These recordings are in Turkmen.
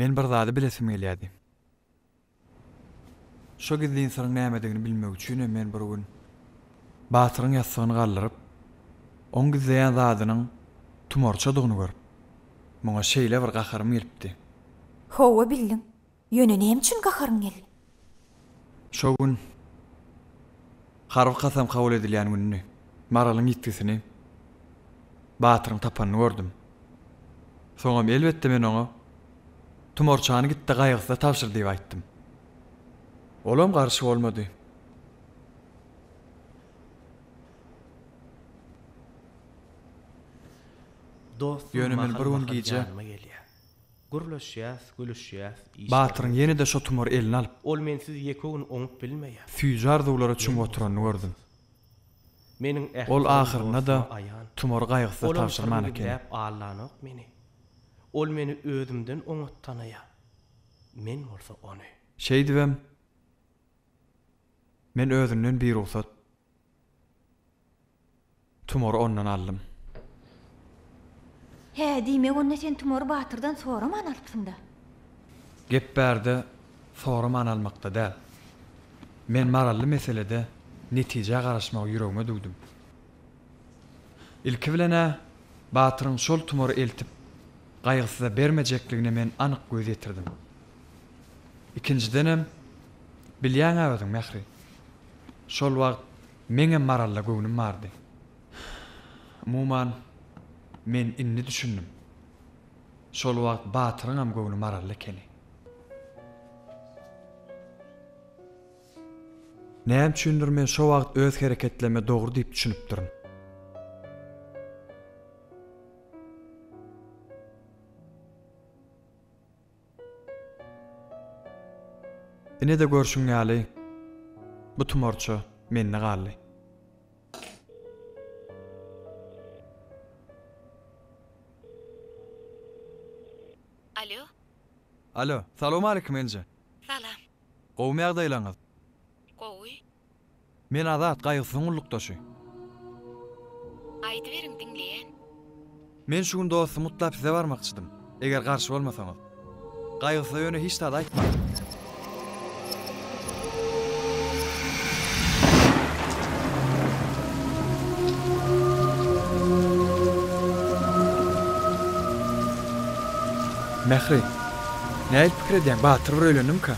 Men bir zady bilesim gelýärdi. Şo gizlin syryň nämedigini bilmek üçinem men bir gün Batyryň ýassygyny galdyryp, oň gizleýän zadynyň tumarçadygyny görüp, muňa şeýle bir gaharym gelipdi. Hawa, bildim. Ýöne näme üçin gaharyň geldi? Şo gün harby kasam kabul edilýän gündi. Maralyň ýitgisini Batyryň tapanyny gördüm. Soňam elbetde men oňa Tumarçany git-de Gaýgysyza tabşyr diýip aýtdym. Olam garşy bolmady. Dostum Ýöne men bir gün mahal-mahal gije. ýanyma gelýär. Gürleşýäs, gülüşýäs, işlerimiz. Batyryň ýene-de şo tumary eline alyp. Ol mensiz ýeke gün oňup bilmeýär. Süýji arzuwlara Men çümüp bolsa oturanyny gördüm. onsyz. Meniň ähli Ol syrym ahyrynda-da dostuma aýan. tumary Gaýgysyza Olam tabşyrman syrymy ekeni. gizläp aldanok meni. Ol meni özümden oňat tanaýar. Men bolsa ony. Şeýdibem, men özünden birugsat tumary ondan aldym. Hä, diýmek onda sen tumary Batyrdan soraman alypsyň-da? Gep bärde soraman almakda däl. Men Marally meselede netijä garaşmagy ýüregime düwdüm. Ilki bilen-ä Batyryň şol tumary eltip Gaýgysyza bermejekligine men anyk göz ýetirdim. Ikinjidenem, bilýäň-ä özüň, Mähri, şol wagt meňem Maralda göwnüm bardy. Umuman, men indi düşündim. Şol wagt Batyryňam göwni Maralda ekeni. Näme üçindir men şo wagt öz hereketlerime dogry diýip düşünipdirin. Ine-de görşüň ýaly, bu tumarça mende galdy. Alo. Alo, salowmalikim enje. Salam. Gowumy ýagdaýlaňyz? Gowy. Men Azat, Gaýgysyzyň gullukdaşy. Aýdyberiň, diňleýän. Men şu gün dostumy gutlap size barmakçydym. Eger garşy bolmasaňyz. Gaýgysyza ýöne hiç zat aýtmaň. Mähri, nähili pikir edýäň, Batyr bir öýlendimikä?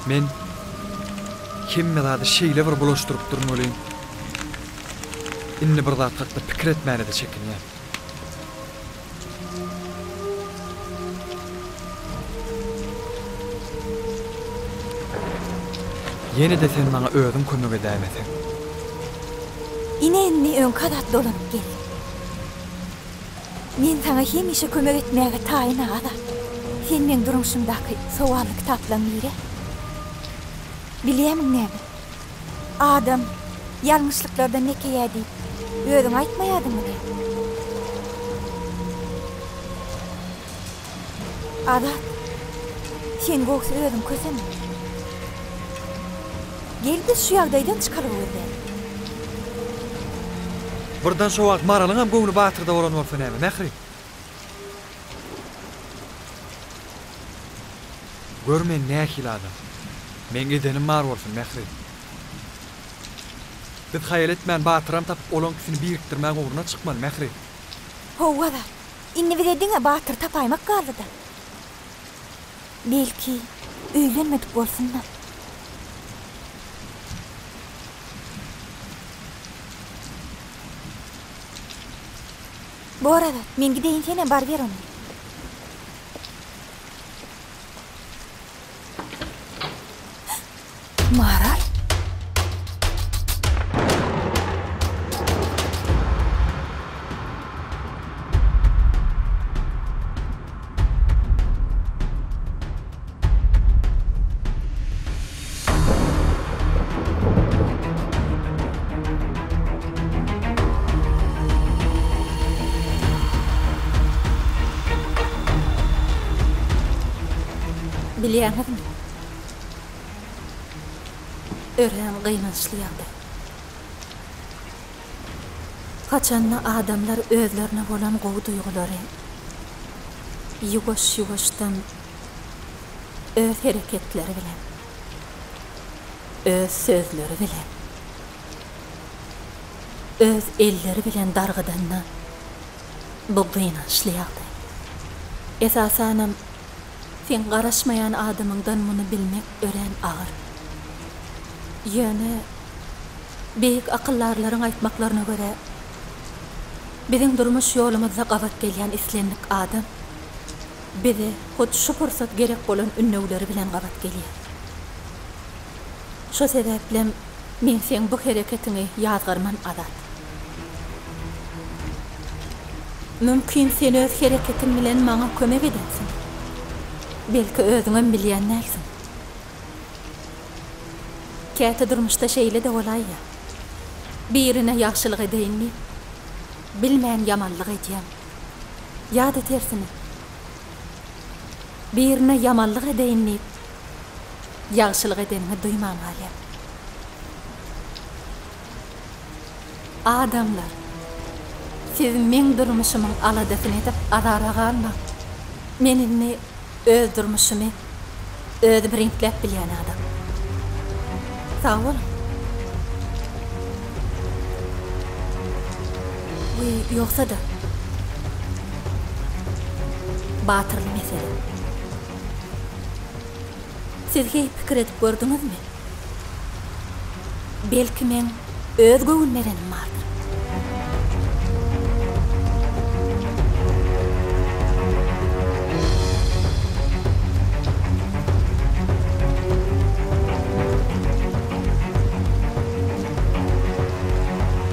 Men hemme zady şeýle bir bulaşdyrypdyryn welin, indi bir zat hakda pikir etmäne-de çekinýän. Ýene-de sen maňa özüň kömek edäýmeseň. Ine indi öňki Azat dolanyp geldi. Men saňa hemişe kömek etmäge taýyn Azat. Sen meň durmuşymdaky sowally kitaplaň biri. Bilýämiň näme? Adam ýalňyşlyklardan mekeýä diýip, özüň aýtmaýadyňmy näme? Azat, sen gowsy özüň kösenme. Gel biz şu ýagdaýdan çykalga gözläli. Birden şo wagt Maralyňam göwni Batyrda bolan bolsa näme, Mähri? Gör men nähili adam. Meň edenim bar bolsun, Mähri. Biz haýal etmän Batyram tapyp olaň ikisini birikdirmäň ugruna çykmaly, Mähri. Hawa, Azat. Indi bize diňe Batyry tapaýmak galdy-da. Belki, öýlenmedik bolsun-da. Bor Azat, men gideýin senem baryber onda. Maral? Bilýäňizmi? Örän gynançly ýagdaý. Haçanda adamlar özlerine bolan gowy duýgulary ýuwaş-ýuwaşdan öz hereketleri bilen, öz sözleri bilen, öz elleri bilen dargydanda bu gynançly ýagdaý. Esasanam seň garaşmaýan adamyňdan muny bilmek örän agyr. Ýöne beýik akyldarlaryň aýtmaklaryna görä, biziň durmuş ýolumyzda gabat gelýän islendik adam bize hut şu pursat gerek bolan ündewleri bilen gabat gelýär. Şo sebäplem men seň bu hereketiňi ýazgarman Azat. Mümkin sen öz hereketiň bilen maňa kömek edensiň. Belki özüňem bilýän dälsiň. Käte durmuşda şeýle-de bolaýýar. Birine ýagşylyk edeýin diýip, bilmän ýamanlyk edýäň. Ýa-da tersine. Birine ýamanlyk edeýin diýip, ýagşylyk edeniňi duýman galýaň. Adamlar, siz meň durmuşymyň aladasyny edip azara galmaň. Men indi öz durmuşymy özüm reňkläp bilýän adam. Sag boluň. Wiý, ýogsa-da. Batyrly mesele. Siz heý pikir edip gördüňizmi? Belki meň öz göwün berenim bardyr.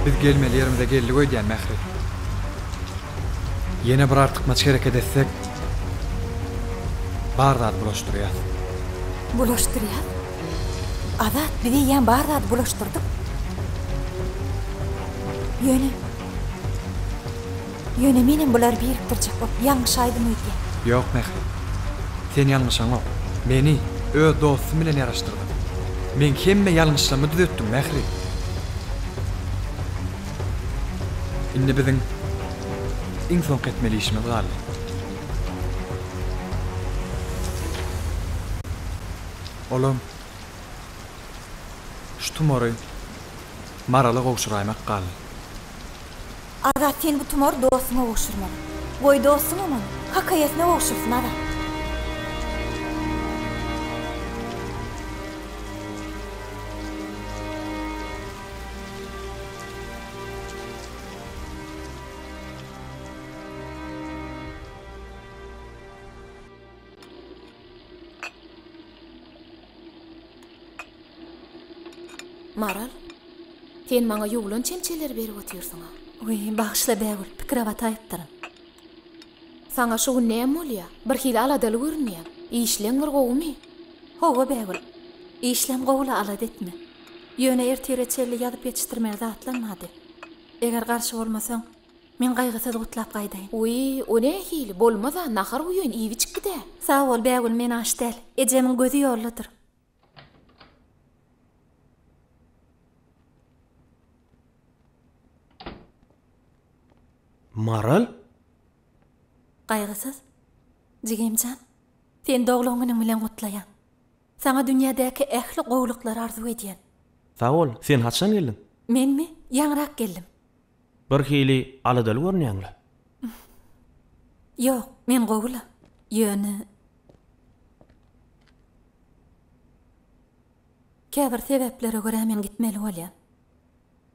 Biz gelmeli ýerimize geldik öýdýän Mähri. Ýene bir artykmaç hereket etsek, bar zady bulaşdyrýas. Bulaşdyrýas? Azat, biz eýýäm bar zady bulaşdyrdyk. Ýöne, ýöne menem bulary birikdirjek bolup ýalňyşaýdym öýdýän. Ýok, Mähri. Sen ýalňyşaňok. Meni öz dostum bilen ýaraşdyrdyň. Meň hemme ýalňyşlarymy düzetdiň, Mähri. Indi biziň iň soňky etmeli işimiz galdy. Olam şu tumary Marala gowşuraýmak galdy. Azat sen bu tumary dostuňa gowşurmaly. Goý dostuňam ony kakaýasyna gowşursyn Azat. Maral, sen maňa ýuwlan çemçeleri berip otyrsyň-a. Wiý, bagyşla Bägül, pikire bataýypdyryn. Saňa şu gün näme bolýa? Birhili aladaly görünýäň. Işleň bir gowumy? Hawa, Bägül. Işlem gowy-la, alada etme. Ýöne ertire çenli ýazyp ýetişdirmeli zatlam bardy. Eger garşy bolmasaň, men Gaýgysyz gutlap gaýdaýyn. Wiý, o nähili? Bolmaz-a, nahar guýaýyn, iýip-içip gid-ä. Sag bol, Bägül, men aç däl. Ejemiň gözi ýoldadyr. Maral? Gaýgysyz, jigim jan, seni doglan günüň bilen gutlaýan. Saňa dünýädäki ähli gowulyklary arzuw edýän. Sag bol, sen haçan geldiň? Menmi? Ýaňyrak geldim. Birhili aladaly görünýäň-le. Ýok, men gowy-la. Ýöne. Käbir sebäplere görä men gitmeli bolýan.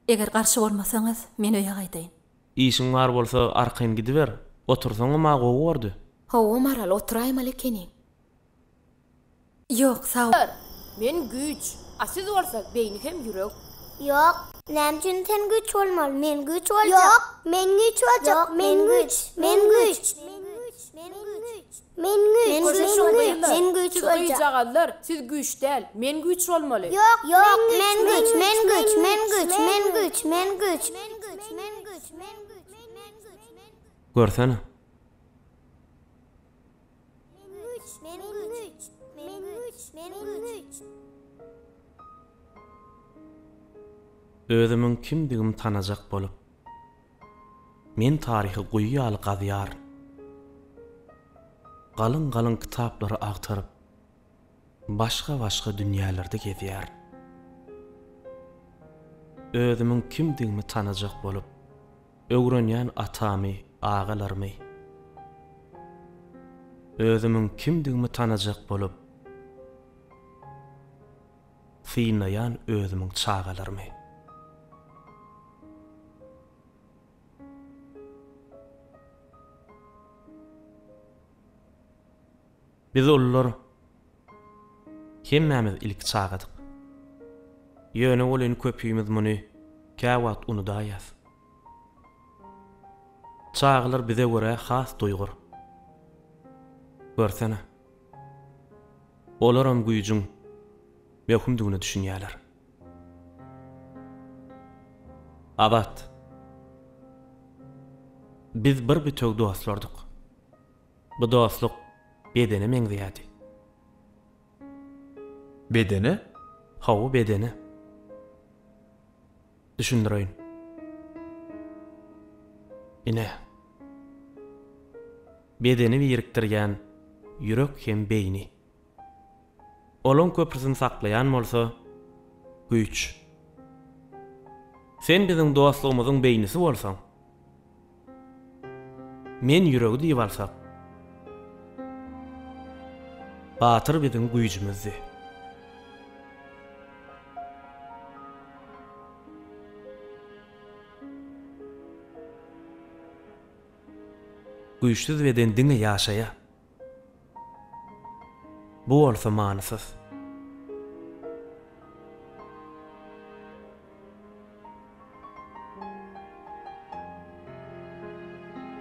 Eger garşy bolmasaňyz, men öýe gaýdaýyn. Işiň bar bolsa arkaýyn gidiber. Otursaňam-a gowy bordy. Hawa, Maral, oturaýmaly ekeniň. Ýok, sag. Men güýç, a siz bolsa beýni hem ýürek. Ýok, näme üçin sen güýç bolmaly, men güýç boljak. Ýok, men güýç boljak, men güýç, men güýç. Men güýç, men güýç, men güýç Siz boljak. gyzjagazlar, siz güýç däl, men güýç bolmaly. Ýok, men güýç, men güýç, men güýç, men güýç, men güýç. Görsene. Özümiň kimdigimi tanajak bolup. Men taryhy guýy ýaly gazýaryn. Galyň-galyň kitaplary agtaryp, başga-başga dünýälerde gezýärin. Özümiň kimdigimi tanajak bolup, öwrenýän atamy, agalarymy. Özümiň kimdigimi tanajak bolup, synlaýan özümiň çagalarymy. Biz ulular hemmämiz ilki çagadyk. Ýöne welin köpimiz muny käwagt unudaýýas. Çagalar bize görä has duýgur. Görsene. Olaram güýjüň möhümdigine düşünýärler. Azat. Biz bir bütewi dostlardyk. Bu dostluk bedene meňzeýärdi. Bedene? Hawa, bedene. Düşündireýin. Ine. Bedeni birikdirýän ýürek hem beýni. Olaň köprüsini saklaýan bolsa güýç. Sen biziň dostlugymyzyň beýnisi bolsaň, men ýüregi diýip alsak, Batyr biziň güýjümizdi. Güýçsüz beden diňe ýaşaýar. Bu bolsa manysyz.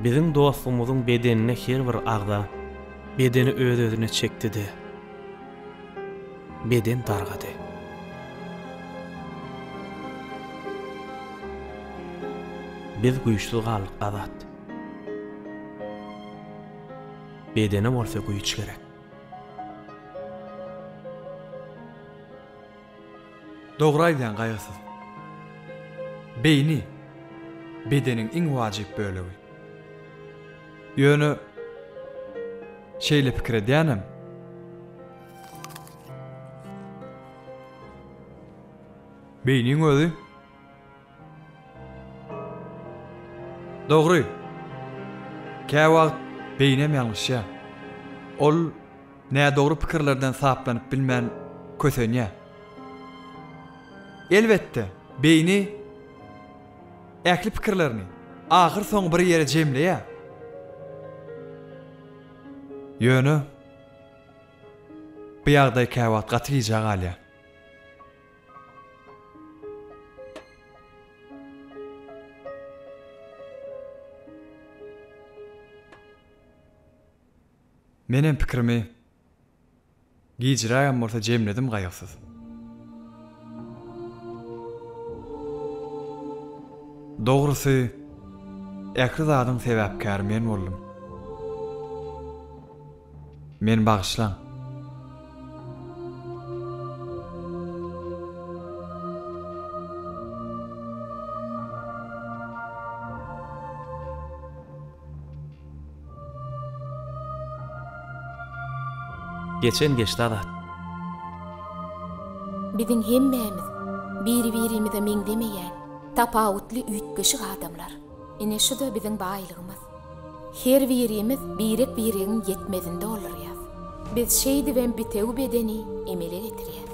Biziň dostlugymyzyň bedenine her bir agza bedeni öz-özüne çekdi-de, beden dargady. Biz güýçsüz galdyk, Azat. Bedene bolsa güýç gerek. Dogry aýdýaň Gaýgysyz. Beýni, bedeniň iň wajyp bölegi. Ýöne şeýle pikir edýänem. Beýniň özi Dogry. Käwagt beýnem ýalňyşýar. Ol nädogry pikirlerden saplanyp bilmän kösenýär. Elbetde, beýni ähli pikirlerini ahyrsoňy bir ýere jemleýär. Ýöne bu ýagdaý käwagt gaty gijä galýar. Menem pikirimi gijirägem bolsa jemledim gaýgysyz. Dogrusy, ähli zadyň sebäpkäri men boldum. Meni bagyşlaň. Geçen geçdi Azat. Biziň hemmämiz biri-birimize meňzemeýän, tapawutly üýtgeşik adamlar. Ine şu-da biziň baýlygymyz. Her birimiz birek-biregiň ýetmezini doldurýas. Biz şeýdibem bitewi bedeni emele getirýäs.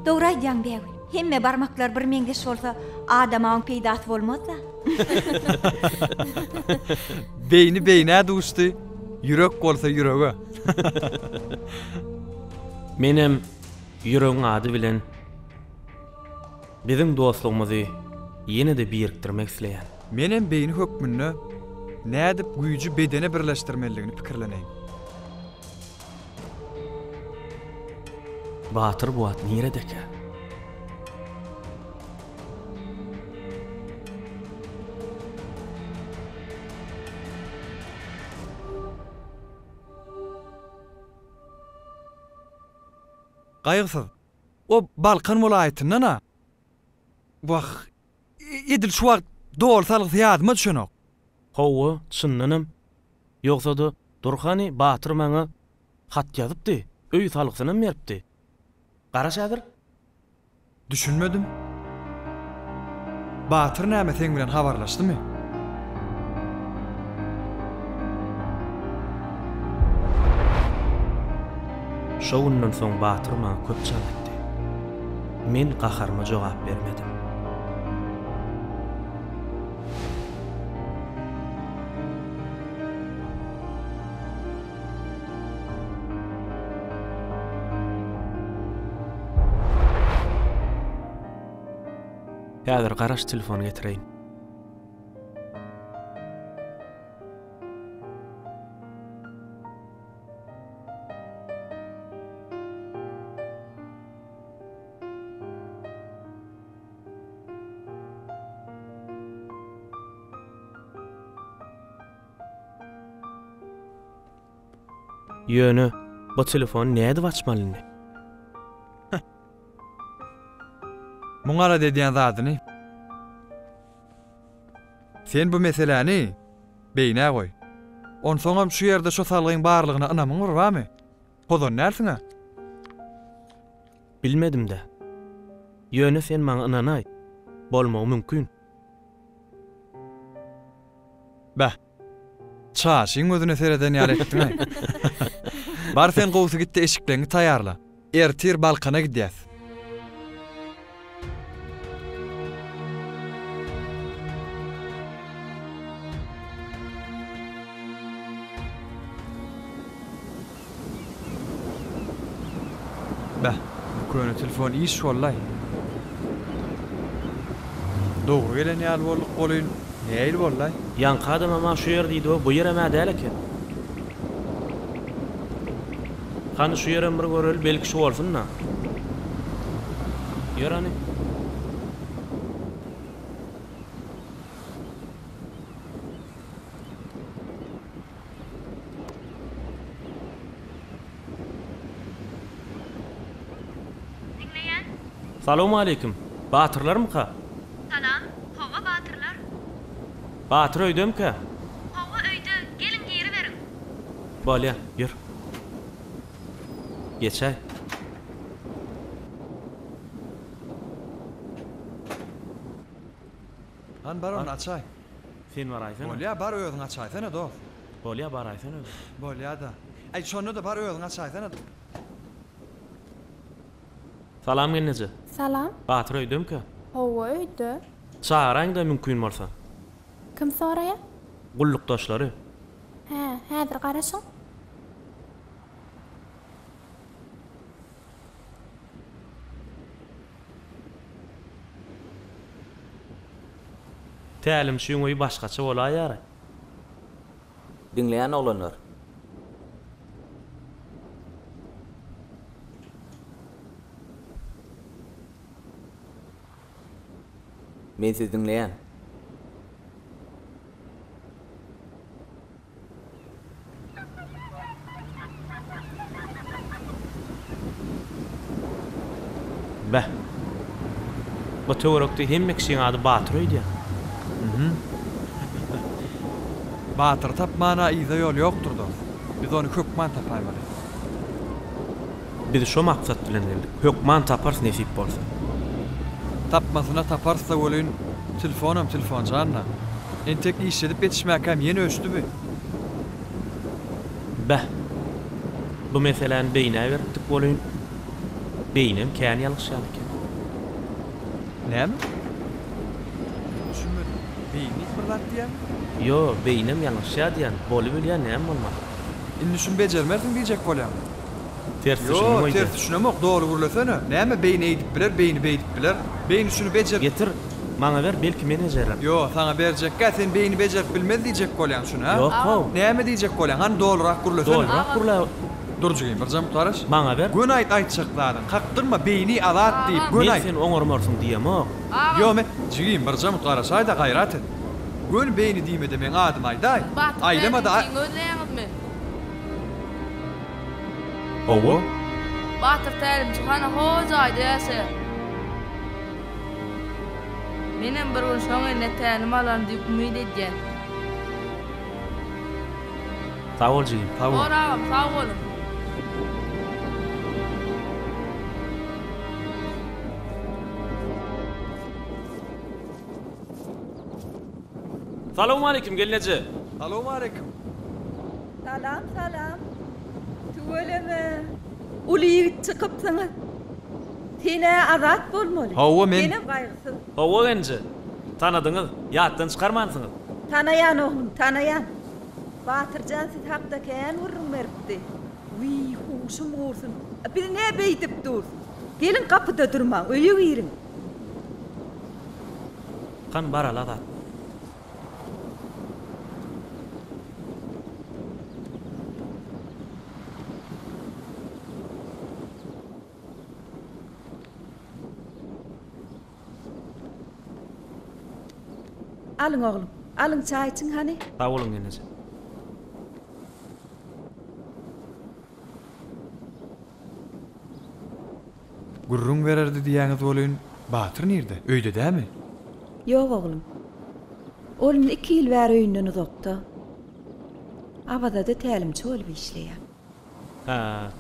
Dogry aýdýaň Bägül. Hemme barmaklar bir meňzeş bolsa, adama oň peýdasy bolmaz-da. Beýni beýnä duşdy, ýürek bolsa ýürege. Menem ýüregiň ady bilen biziň dostlugymyzy ýene-de birikdirmek isleýän. Menem beýni hökmünde nädip güýji bedene birleşdirmelidigini pikirleneýin. Batyr bu wagt niredekä? Gaýgysyz, o Balkan welaýatyndan-a. Wah, edil şu wagt doly salgysy ýadyma düşenok. Hawa, çyndanam. Ýogsa-da, dur hany, Batyr maňa hat ýazypdy, öý salgysynam beripdi. Garaş häzir. Düşünmedim. Batyr näme seň bilen habarlaşdymy? Şo günden soň Batyr maňa köp jaň etdi. Men gaharyma jogap bermedim. Häzir garaş telefon getireýin. Ýöne bu telefony nädip açmaly indi? Muň alada edýän zadyny. Sen bu meseläni beýnä goý. Onsoňam şu ýerde şo salgyň barlygyna ynamyň bir barmy? Pozan dälsiň-ä? Bilmedim-dä. Ýöne sen maňa ynanaý. Bolmagy mümkin. Beh. Çaşyň gözüne sereden ýaly etdiň-aý. Bar sen gowusy git-de eşikleňňi taýýarla. Ertir Balkana gidýäs. Beh, bu köne telefon iş boldy-aý. Dogry gelen ýaly bolduk welin, nähili boldy-aý? Ýaňky adamam-a şu ýer diýdi-ow, bu ýerem-ä däl eken. Hany şu ýerem bir göreli, belki şu bolsun-da. Ýör hany. Diňleýän. Salowmaleýkim. Batyrlarmyka? Salam. Hawa Batyrlar. Batyr öýdemkä? Hawa öýde, geliň giriberiň. Bolýa, ýör. Geçäý. Hany bar ony açaý. Sen baraýsana. Bolýa bar özüň açaýsana dos. Bolýa baraýsana özüň. Bolýada. Aý şonda-da bar özüň açaýsana. Salam gelneje. Salam. Batyr öýdemkä? Hawa öýde. Çagyraýyňda mümkin bolsa. Kim soraýa? Gullukdaşlary. Hä, häzir garaşyň. Tälimçiň öýi başgaça bolaýar. Diňleýän oglanlar. Men sizi diňleýän. Beh. Bu töwerekde hemme kişiň ady Batyr öýdýän. Mhm. Batyry tapmana yza ýol ýokdur dos. Biz ony hökman tapaýmaly. Biz şo maksat bilen geldik. Hökman taparys nesip bolsa. Tapmasyna taparys-da welin, tilfonam tilfon janna. Entek işledip ýetişmäkäm ýene öçdi bi. Beh. Bu meseläni beýnä beripdik welin, beýnem kän ýalňyşýan eken. Näme? Düşünmedim. Beýni diýip bir zat diýýäňmi? Ýo, beýnem ýalňyşýar diýýän. Bolubilýär, näme bolmaz. Indi şuny bejermersiň diýjek bolýaňmy? Ters düşündiň Ýo, öýdýän. ters düşünemok, dogry gürlesene. Näme beýni eýdip biler, beýni beýdip biler. Beýni şuny bejer. Getir, maňa ber, belki men bejererin. Ýo, saňa berjekgä, sen beýni bejerip bilmez diýjek bolýaň şuny, hä? Ýok how. Näme diýjek bolýaň, hany dolurak gürlesene. Dolurak gürlä. Dur jigim, birjemik garaş. Maňa ber. Göni aýt aýtjak zadyň. Kakdyrma, beýni azat diýip, göni Men aýt. seni oňarmarsyň diýemok. Ýo, men, jigim, birjemik garaşaý-da, gaýrat et. Göni beýni diýmede meň adymy aýdaý. Batyr Aýlamada tälimçiňi gözleýäňizmi? Hawa. Batyr tälimçi hany ho jaýda ýaşaýar. Menem bir gün şoň eline tälim alaryn diýip umyt edýän. Sag bol jigim. Sag bol. Bor agam, sag boluň. Salowmaleýkim gelneje. Salowmaleýkim. Salam salam. Tüweleme. Uly ýigit çykypsyňyz. Sen-ä azat bolmaly. Hawa men. Senem gaýgysyz. Hawa gelneje. Tanadyňyz, ýatdan çykarmansyňyz. Tanaýan oglum, tanaýan. Batyrjan siz hakda kän gürrüň beripdi. Wiý, huşum gursun. Biz nä beýdip durus? Geliň gapyda durmaň, öýe giriň. Hany baraly Azat. Alyň oglum, alyň çaý içiň hany. Sag boluň gelneje. Gürrüň bererdi diýýäňiz welin, Batyr nirde? Öýde dämi? Ýok oglum. Ol indi iki ýyl bäri öýünden uzakda. Awazada tälimçi bolup işleýär. Hä,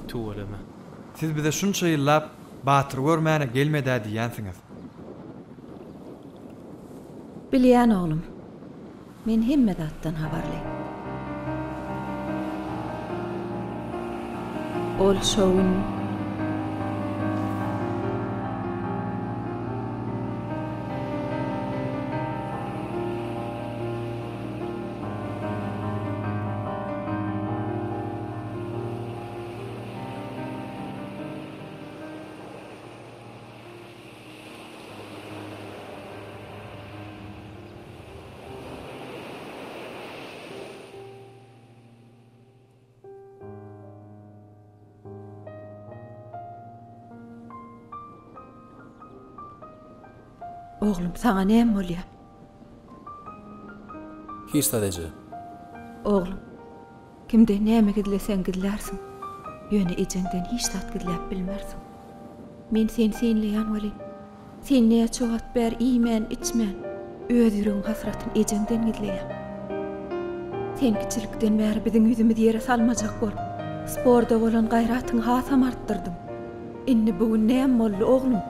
tüweleme. Siz bize şunça ýyllap Batyry görmäne gelmed-ä diýýänsiňiz. Bilýän oglum. Men hemme zatdan habarly. Ol şo gün. Oglum, saňa näme bolýar? Hiç zat eje. Oglum, kimden näme gizleseň gizlärsiň, ýöne ejeňden hiç zat gizläp bilmersiň. Men seni synlaýan welin, Sen näçe wagt bäri iýmän, içmän, öz ýüregiň hasratyny ejeňden gizleýäň. Sen kiçilikden bäri biziň ýüzümizi ýere salmajak bolup, sporda bolan gaýratyňy hasam artdyrdyň. Indi bu gün näme boldy, oglum?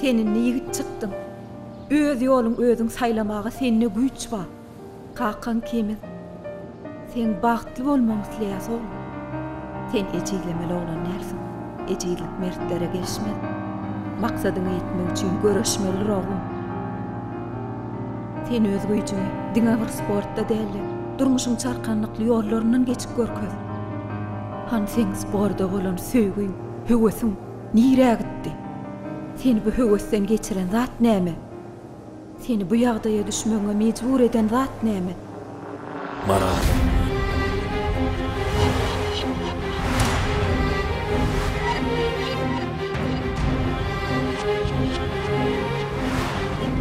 Sen indi ýigit çykdyň. Öz ýoluň özüň saýlamaga sende güýç bar. Kakaň kemiz. Seň bagtly bolmagyňy isleýäs oglum. Sen ejizlemeli oglan dälsiň. Ejizlik mertlere gelişmez. Maksadyňa ýetmek üçin göreşmelidir oglum. Sen öz güýjüňi diňe bir sportda däl-de, durmuşyň çarkandakly ýollaryndan geçip görkez. Hany seň sporda bolan söýgüň, höwesiň nirä gitdi? Seni bu höwesden geçiren zat näme? Seni bu ýagdaýa düşmegiňe mejbur eden zat näme? Maral.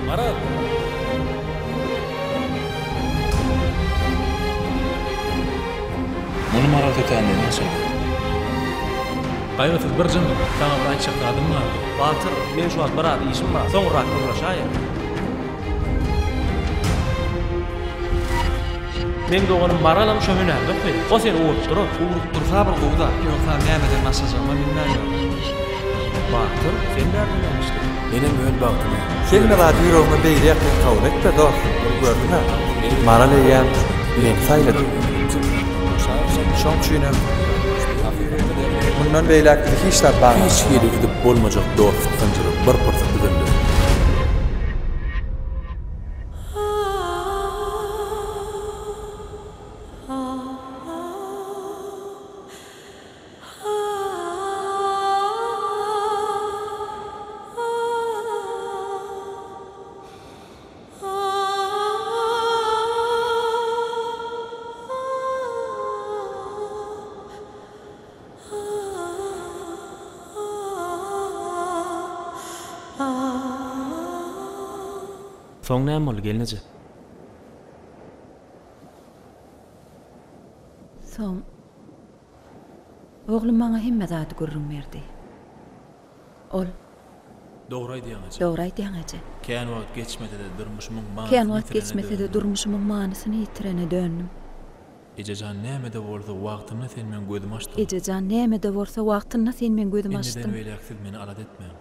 Maral! Muny Maral tötänligine açardy. Gaýgysyz bir jyň, saňa bir aýtjak zadym bardy. Batyr, meň şu wagt biraz işim bar, soňrak gürleşäýeris. Meň doganym Maralam şo hünärde okaýar. O seni ugrukdyrar. Ugrukdyrsa bir gowy zat, ýogsam nämeden başlajagymam bilmän ýörün. Batyr, sen bärde näme işleýäň? Menem öz bagtymy. Hemme zady ýüregiňe beýle ýakyn kabul etme, dost. Gördüň-ä, Maral eýýäm meni saýlady. Şoň üçinem mundan beýläk bizi hiç zat baglamaz. Hiç hili üzüp bolmajak dostluk zynjyry bir pursat üzüldi. Soň näme boldy gelneje? Soň oglum maňa hemme zady gürrüň berdi. Ol. Dogry aýdýaň eje. Dogry aýdýaň eje. Kän wagt geçmese-de durmuşymyň manysyny Kän wagt ýitirene geçmese-de döndüm. durmuşymyň manysyny ýitirene döndüm. Ejejan näme-de bolsa wagtynda sen meň gözümi açdyň. Ejejan näme-de bolsa wagtynda sen meň gözümi Indiden açdyň. beýläk siz meni alada etmäň.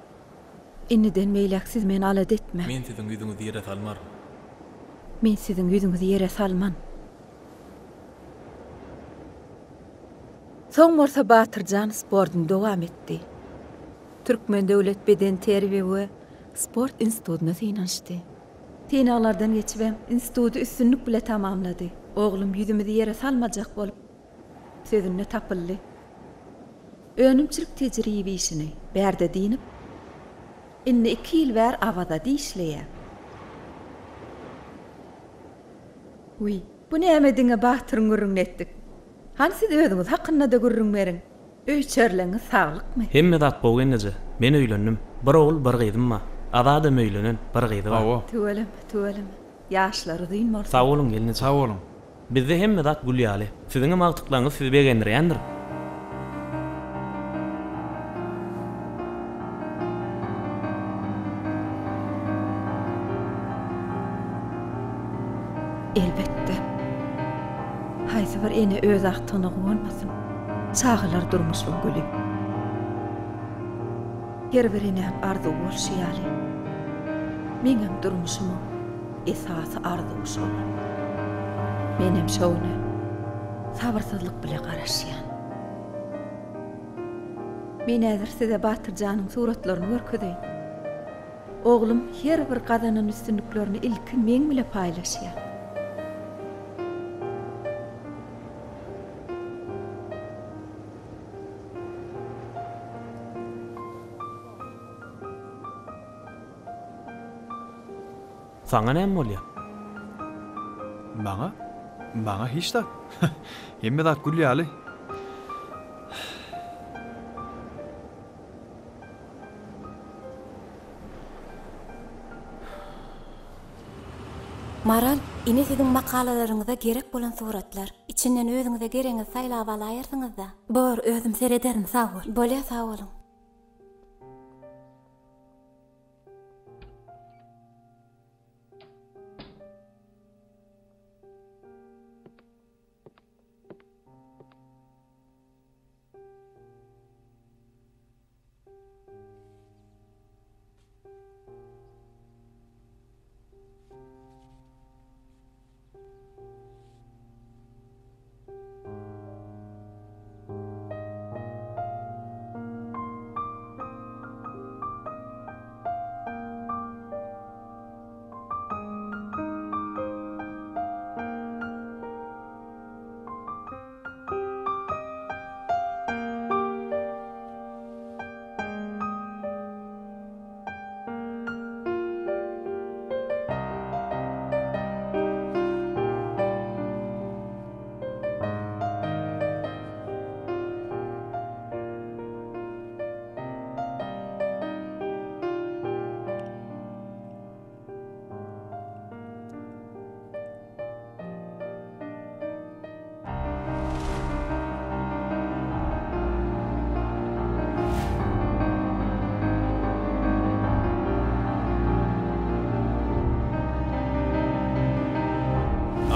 Indiden beýläk siz meni alada etmäň. Men siziň ýüzüňizi ýere salmaryn. Men siziň ýüzüňizi ýere salman. Soň bolsa Batyrjan sportuny dowam etdi. Türkmen döwlet bedenterbiýe we sport institutyna synanyşdy. Synaglardan geçibem, instituty üstünlik bile tamamlady. Oglum ýüzümizi ýere salmajak bolup, sözünde tapyldy. Önümçilik tejribe işini bärde dynyp, indi iki ýyl bär Awazada işleýär. Wiý, bu näme diňe Batyryň gürrüňini etdik. Hany siz özüňiz hakynda-da gürrüň beriň. Öý-içerileňiz saglykmy? Hemme zat gowy gelneje. Men öýlendim. Bir ogul, bir gyzym bar. Azadam öýlenen, bir gyzy bar. Hawa. Tüweleme, tüweleme. Ýaşlar uzyn bolsun. Sag boluň gelneje. Sag boluň. Bizde hemme zat gül ýaly. Siziňem agtyklaryňyz sizi begendirýändir. Elbetde. Haýsy bir ene öz agtygyna guwanmasyn? Çagalar durmuşyň güli. Her bir enäň arzuwy bolşy ýaly, meňem durmuşymyň esasy arzuwy şol. Menem şo güne sabyrsyzlyk bile garaşýan. Men häzir size Batyrjanyň suratlaryny görkezeýin. Oglum her bir gazanan üstünliklerini ilki meň bile paýlaşýar. Saňa näme bolýar? Maňa? Maňa hiç zat. Hemme zat gül ýaly. Maral, ine siziň makalalaryňyza gerek bolan suratlar. Içinden özüňize geregiňizi saýlap alaýarsyňyzda. Bor, özüm serederin, sag bol. Bolýa, sag boluň.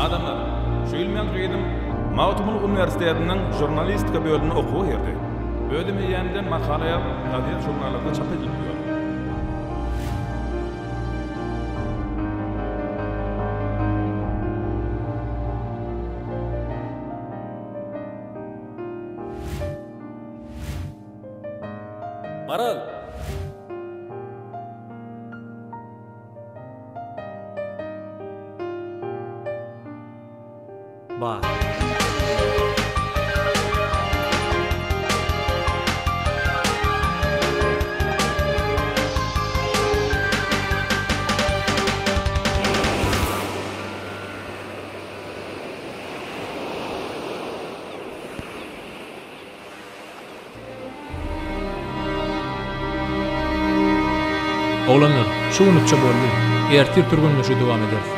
Adamlar, şu ýyl meň gyzym Magtymguly uniwersitetiniň žurnalistika bölümine okuwa girdi. Özem eýýämden makala ýazyp, gazet-žurnallarda çap edilip ýör. Maral! Bar. Oglanlar, şu günlükçe boldy. Ertir türgenleşigi dowam ederis.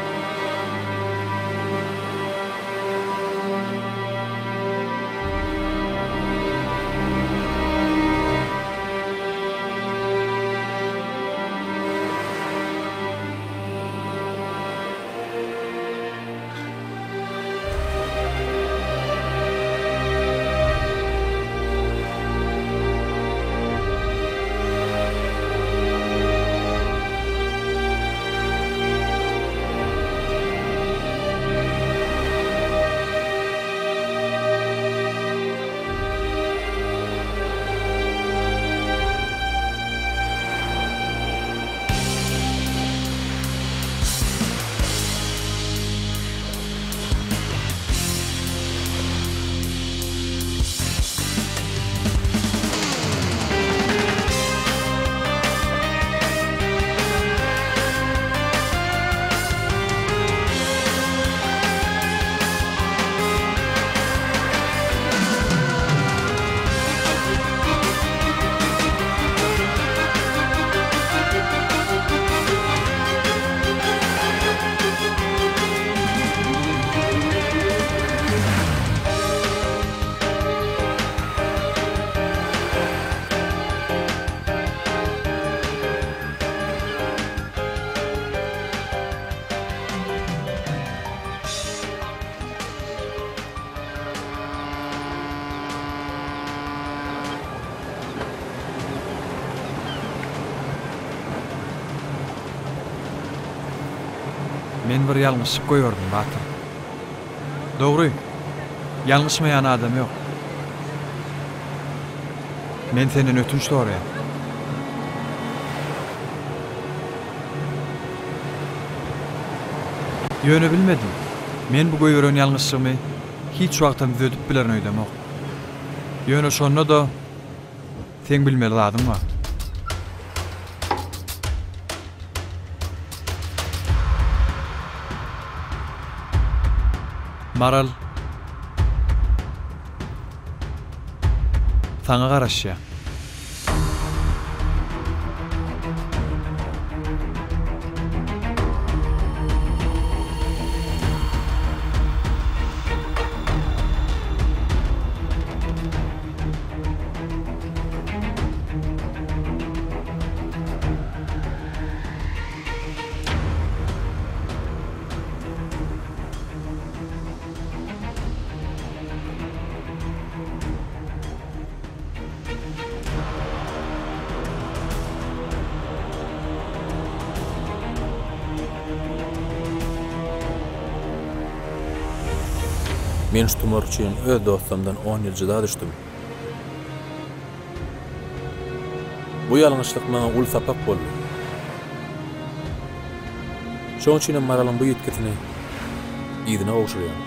Men bir ýalňyşlyk goýberdim, Batyr. Dogry, ýalňyşmaýan adam ýok. Men senden ötünç soraýan. Ýöne bilmedim, men bu goýberen ýalňyşlygymy hiç wagtam düzedip bilerin öýdemok. Ýöne şonda-da seň bilmeli zadyň bar. Maral saňa garaşýar. Men şu tumar üçin öz dostumdan on ýyl jyda düşdüm. Bu ýalňyşlyk maňa uly sapak boldy. Şoň üçinem Maralyň bu ýitgisini yzyna gowşurýan.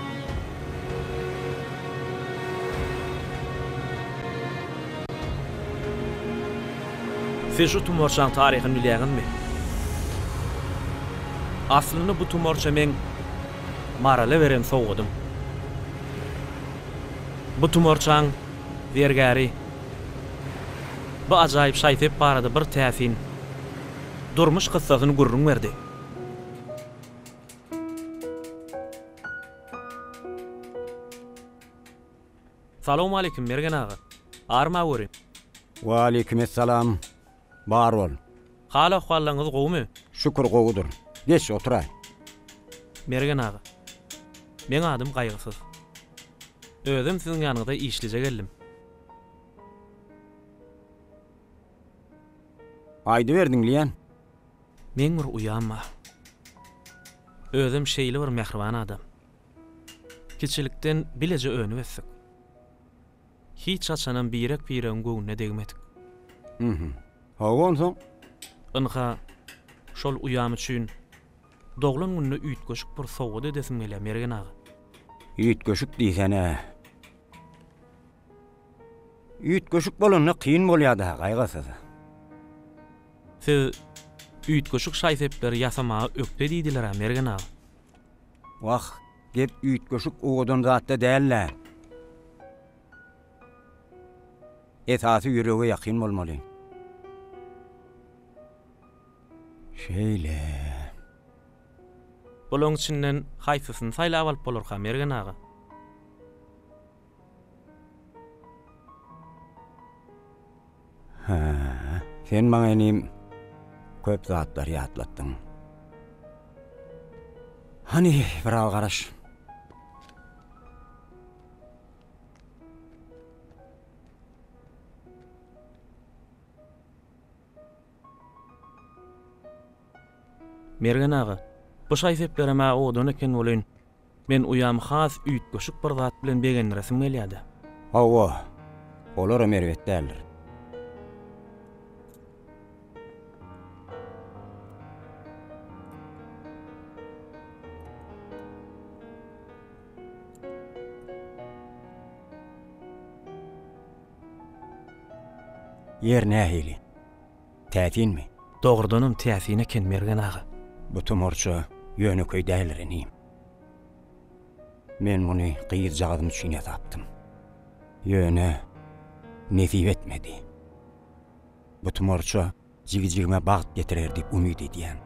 Siz şu tumarçaň taryhyny bilýäňizmi? Aslynda bu tumarça meň Marala beren sowgadym. Bu tumarçaň zergäri bu ajaýyp şaý-sep barada bir täsin durmuş kyssasyny gürrüň berdi. Salowmaleýkim, Mergen aga. Arma görin. Waleýkimessalam. Bar bol. Hal-ahwallaryňyz gowumy? Şükür gowudyr. Geç, oturaý. Mergen aga. Meň adym Gaýgysyz. Özem siziň ýanyňyza işlije geldim. Aýdyber diňleýän. Meň bir uýam bar. Özem şeýle bir mähriban adam. Kiçilikden bileje önüp-ösdük. Hiç haçanam birek-biregiň göwnüne degmedik. Mhm. Hawa onsoň? Ynha, şol uýam üçin doglan gününe üýtgeşik bir sowgat edesim gelýär, Mergen aga. Üýtgeşik diýsene. Üýtgeşik bolanda kyn bolýar-da, Gaýgysyz. Siz üýtgeşik şaý-sepleri ýasamaga ökde diýdiler-ä, Mergen aga. Wah, gep üýtgeşik owadan zatda däl-dä. Esasy ýürege ýakyn bolmaly. Şeýle. Bulaň içinden haýsysyny saýlap alyp bolarka, Mergen aga? Hä, sen maňa inim köp zatlary ýatlatdyň. Hany, biraz garaş. Mergen aga, bu şaý-seplerem-ä owadan eken welin, Men uýamy has üýtgeşik bir zat bilen begendiresim gelýärdi. Hawa, olaram erbet däldir. Ýer nähili? Täsinmi? Dogrudanam täsin eken, Mergen aga. Bu tumarça ýönekeý däldir, inim. Men muny gyzjagazym üçin ýasapdym. Ýöne nesip etmedi. Bu tumarça jigijigime bagt getirer diýip umyt edýän.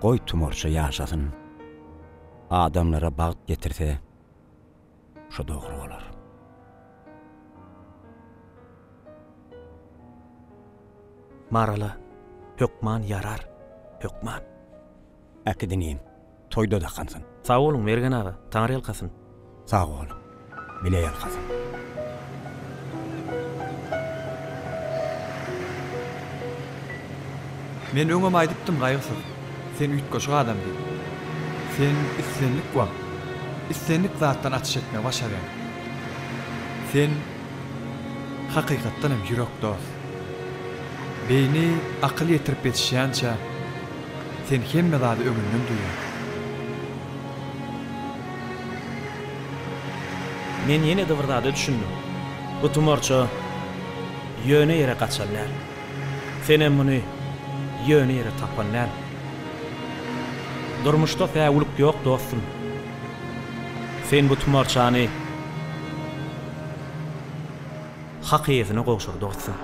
Goý tumarça ýaşasyn. Adamlara bagt getirse, şo dogry bolar. Marala hökman ýarar, hökman. Äkit inim, toýda dakansyn. Sag boluň Mergen aga, Taňry ýalkasyn. Sag bol, bile ýalkasyn. Men öňem aýdypdym Gaýgysyz, sen üýtgeşik adam diýip. Sen islendik wagt, islendik zatdan açyş etmegi başarýaň. Sen hakykatdan hem ýürek dost. Beýni akyl ýetirip ýetişýänçä, sen hemme zady öňünden duýýaň. Men ýene-de bir zada düşündim. Bu tumarça ýöne ýere gaçan däl. Senem muny ýöne ýere tapan däl. Durmuşda säwlik ýok dostum. Sen bu tumarçany hak eýesine gowşur dostum.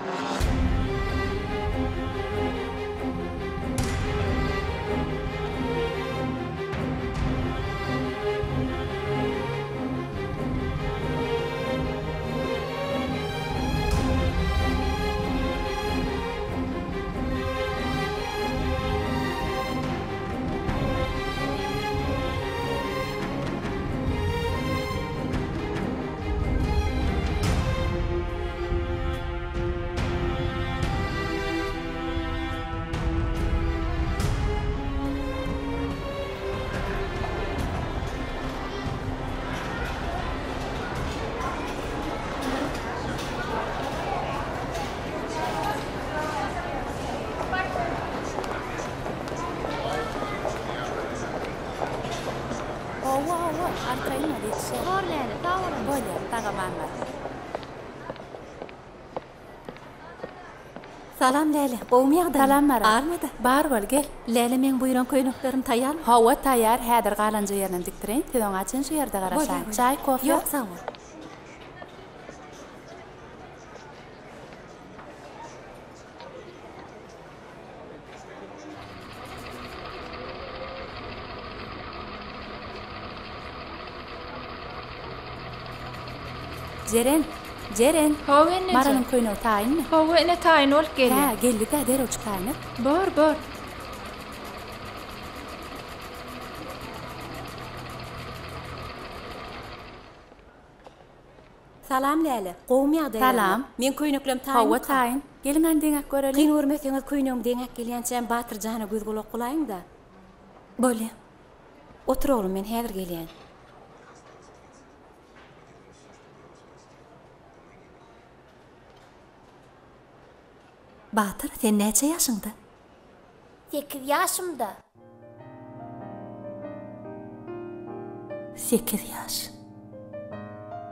Hawa, hawa, arkaýyn bol, ýetişer. Bor Läle, sag boluň. Bolýar, sag-aman bar. Salam Läle, gowumy ýagdaýyň? Salam Maral. Almada. Bar bol, gel. Läle meň buýran köýneklerim taýýarmy? Hawa, taýýar, häzir galanja ýerinem dikdireýin, siz oňa çen şu ýerde Bolýar, garaşaýyň. bolýar. Çaý, kofe? Ýok, sag bol. Jeren! Jeren! Hawa, gelneje. Maralyň köýnegi taýynmy? Hawa, ine taýyn bolup gelýär. Hä, geldi-dä, derrewjik taýyn et. Bor, bor. Salam Läle, gowumy ýagdaýlaryňyz? Salam. Meň köýneklem taýynmyka? Hawa taýyn. Geliň hany deňäp göreliň. Kyn görmeseňiz köýnegimi deňäp gelýänçäm Batyr jana göz gulak bolaýyň-da. Bolýa. Otur oglum men häzir gelýän. Batyr sen näçe ýaşyňda? Sekiz ýaşymda. Sekiz ýaş.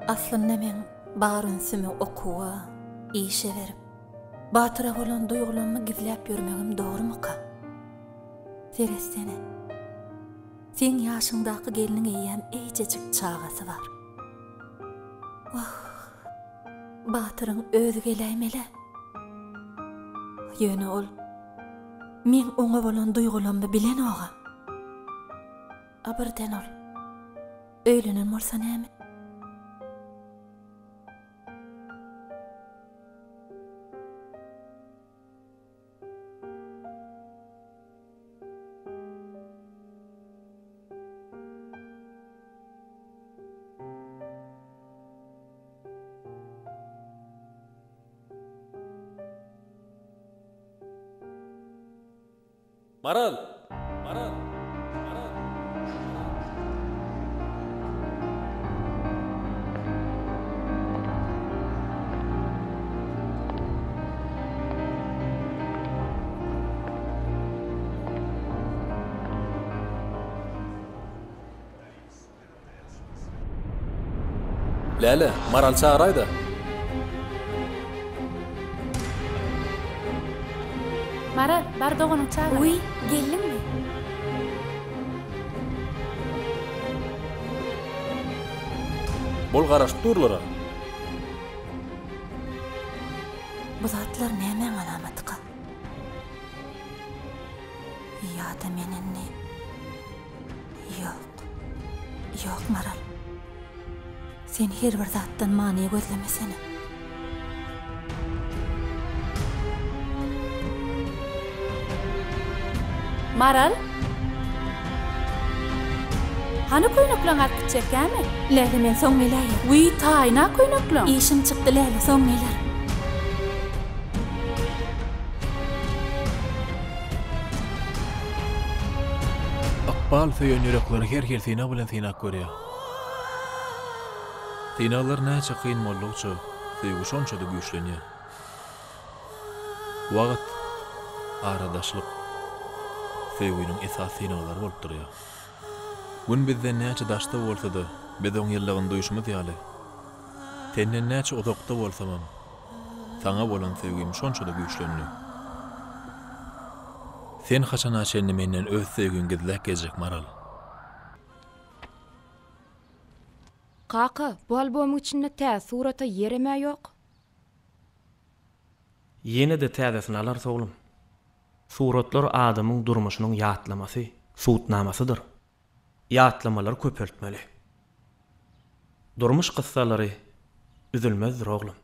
Aslynda meň bar ünsümi okuwa, işe berip, Batyra bolan duýgulammy gizläp ýörmegim dogrumyka? Seretsene. Seň ýaşyňdaky gelniň eýýäm eýjejik çagasy bar. Wah, Batyryň özi geläýmel-ä. Ýöne ol meň oňa bolan duýgulammy bilenog-a. A birden ol öýlenen bolsa näme? Maral! Maral! Maral! Läle, Maraly çagyraý-da. Maral, bar doganyňy çagyr. Wiý, geldiňmi? Bol garaşyp durlar-a. Bu zatlar nämäň alamatyka? Ýa-da men indi. Ýok. Ýok, Maral. Sen her bir zatdan many gözlemesene. Maral? Hany köýnekleň alyp gitjekkämi? Läle men soň geläýerin. Wiý, taýyn-a köýnekleň. Işim çykdy Läle, soň gelerin. Ykbal. Ykbal söýen ýürekleri her hili synag bilen synap görýär. Synaglar näçe kyn boldugyça, söýgi şonça-da güýçlenýär. Wagt, aradaşlyk söýginiň esasy synaglary bolup durýar. Gün bizden näçe daşda bolsa-da, biz oň ýyllygyny duýşumyz ýaly, senden näçe uzakda bolsamam, saňa bolan söýgim şonça-da güýçlendi. Sen haçana çenli menden öz söýgiňi gizläp gezjek, Maral? Kaka, bu albomyň içinde täze surata ýerem-ä ýok. Ýene-de täzesini alarys, oglum. Suratlar adamyň durmuşynyň ýatlamasy, subutnamasydyr. Ýatlamalary köpeltmeli. Durmuş kyssalary üzülmezdir, oglum.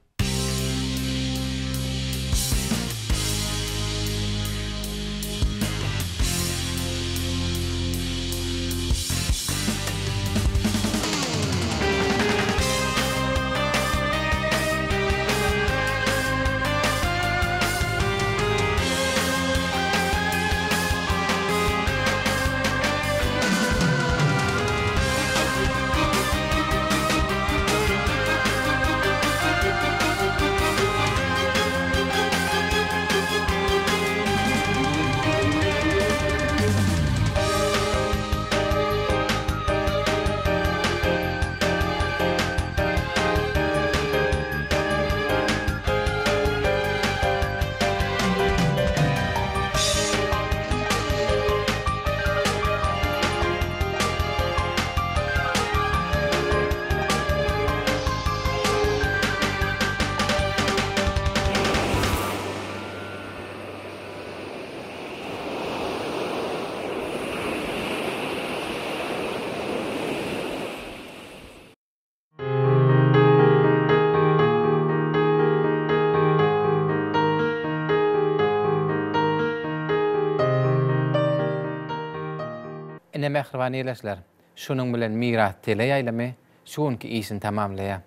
Ine mähriban ildeşler, şunuň bilen Miras teleýaýlymy şu günki işini tamamlaýar.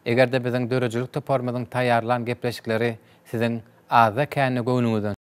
Eger-de biziň döredijilik toparymyzyň taýýarlan gepleşikleri siziň azda-kände göwnüňizden.